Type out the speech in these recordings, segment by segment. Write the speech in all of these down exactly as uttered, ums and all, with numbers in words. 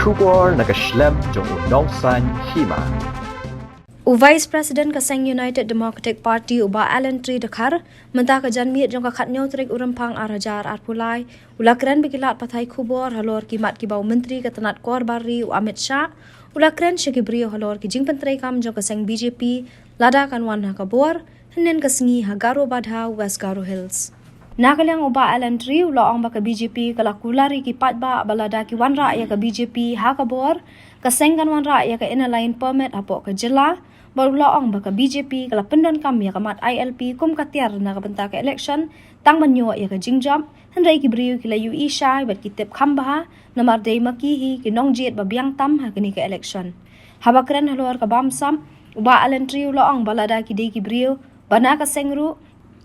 Khubor na ka shlem jong u nongsan hima. U Vice President ka seng United Democratic Party u Bah Alan Tree Dkhar, mynta ka janmiet jong ka khatnyaw tarik u Rymphang ar hajar arphew lai, u la kren bad ki lad pathai khubor halor ki mat kiba u Myntri ka tnat kor bar ri u Amit Shah u la kren sha ki briew halor ki jingpyntreikam jong ka seng B J P lada kan wan ha ka bor hynnin ka sngi ha Garobadha, West Garo Hills. Na ka liang u Bah Alan Tree u la ong ba ka B J P ka la kular ïa ki paidbah ba lada ki wanrah ïa ka B J P ha ka bor, ka seng kan wanrah ïa ka Inner Line Permit hapoh ka jylla. Bad u la ong ba ka B J P ka la pyndonkam ïa ka mat I L P kum ka tiar na ka bynta ka election, tang ban ïoh ïa ka jingjop, hynrei ki briew ki la ïohi shai bad ki tip kham bha, namar dei ma ki hi ki nongjied ba biang tam ha kane ka election. Haba kren halor ka bamsap, u Bah Alan Tree u la ong ba lada ki dei ki briew ba na ka seng ruh,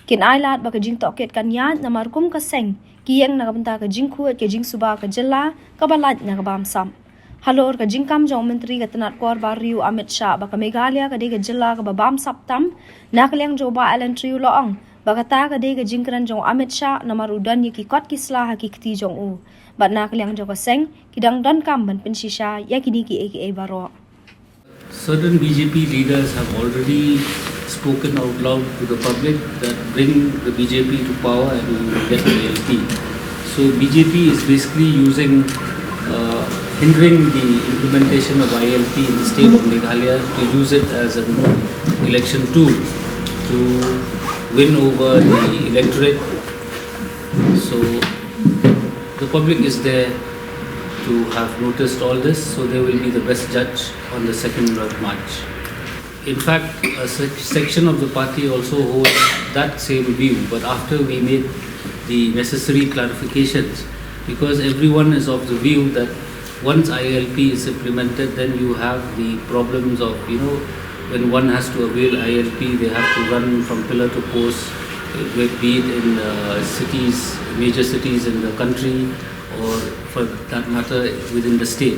kin ai lad ba ka jingtohkit kan ïaid, namar kum ka seng ki ïeng na ka bynta ka jingkhuid ka jingsuba ka jylla kaba lait na ka bamsap. Halor ka jingkam jong u Myntri ka tnat kor bar ri u Amit Shah ba ka Meghalaya ka dei ka jylla kaba bamsap tam, na ka liang jong u Bah Alan Tree u la ong ba kata ka dei ka jingkren jong u Amit Shah namar u don ïa ki kot ki sla ha ki kti jong u. Bad na ka liang jong ka seng ki dang donkam ban pynshisha ïa kine kiei kiei baroh. Certain B J P leaders have already spoken out loud to the public that bring the B J P to power and we will get I L P. So B J P is basically using, uh, hindering the implementation of I L P in the state of Meghalaya to use it as an election tool to win over the electorate. So the public is there to have noticed all this, so they will be the best judge on the second of March. In fact, a sec- section of the party also holds that same view, but after we made the necessary clarifications, because everyone is of the view that once I L P is implemented, then you have the problems of, you know, when one has to avail I L P, they have to run from pillar to post, uh, be it in, uh, cities, major cities in the country, or for that matter, within the state.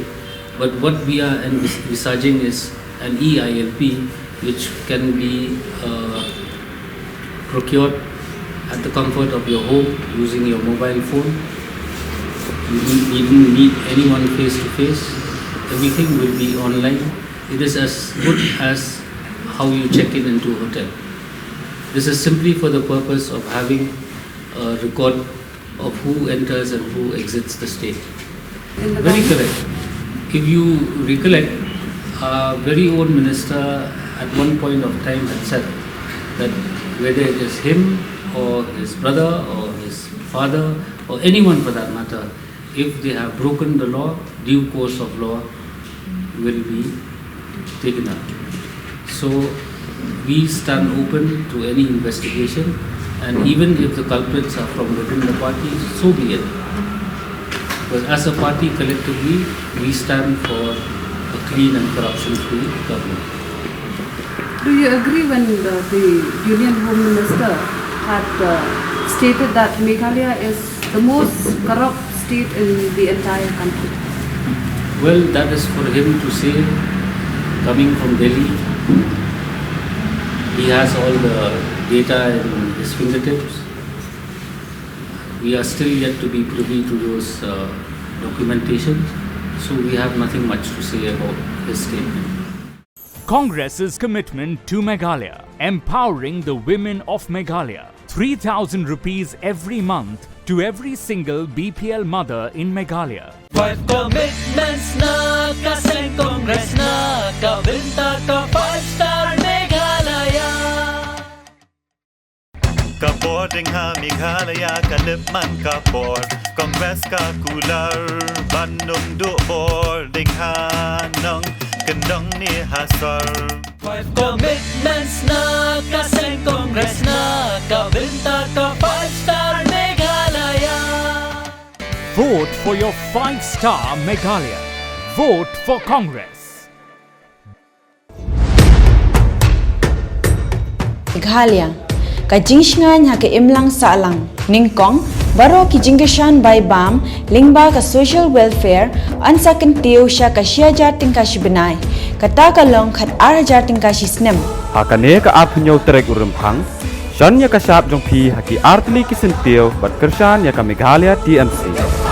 But what we are envis- envisaging is an e I L P, which can be, uh, procured at the comfort of your home using your mobile phone. You didn't, you didn't meet anyone face to face. Everything will be online. It is as good as how you check in into a hotel. This is simply for the purpose of having a record of who enters and who exits the state. Very correct. If you recollect, our very own minister at one point of time had said that whether it is him or his brother or his father or anyone for that matter, if they have broken the law, due course of law will be taken up. So we stand open to any investigation, and even if the culprits are from within the party, so be it. But as a party, collectively, we stand for a clean and corruption-free government. Do you agree when the, the Union Home Minister had uh, stated that Meghalaya is the most corrupt state in the entire country? Well, that is for him to say, coming from Delhi. He has all the data in his fingertips. We are still yet to be privy to those uh, documentations, so we have nothing much to say about his statement. Congress's commitment to Meghalaya, empowering the women of Meghalaya. Three thousand rupees every month to every single B P L mother in Meghalaya. Five commitments na ka seng Congress na ka bynta ka five star Meghalaya. Ka bor ding ha Meghalaya ka lip man ka bor. Congress ka kular ban nung duh bor ding ha nong kyndong ne ha sor. Five commitments na ka seng Congress na ka bynta ka five star Meghalaya. Vote for your five star Meghalaya. Vote for Congress. Meghalaya, ka jingshngaiñ ha ka imlang sahlang, nyngkong baroh ki jingkyrshan bai bam lyngba ka social welfare yn sa kyntiew sha ka shi hajar tyngka shi bnai, kata ka long khat ar hajar tyngka shi snem. Ha kane ka arphew hynñiew tarik u Rymphang, shon ïa ka shap jong phi ha ki artylli ki syntiew bad kyrshan ïa ka Meghalaya T M C.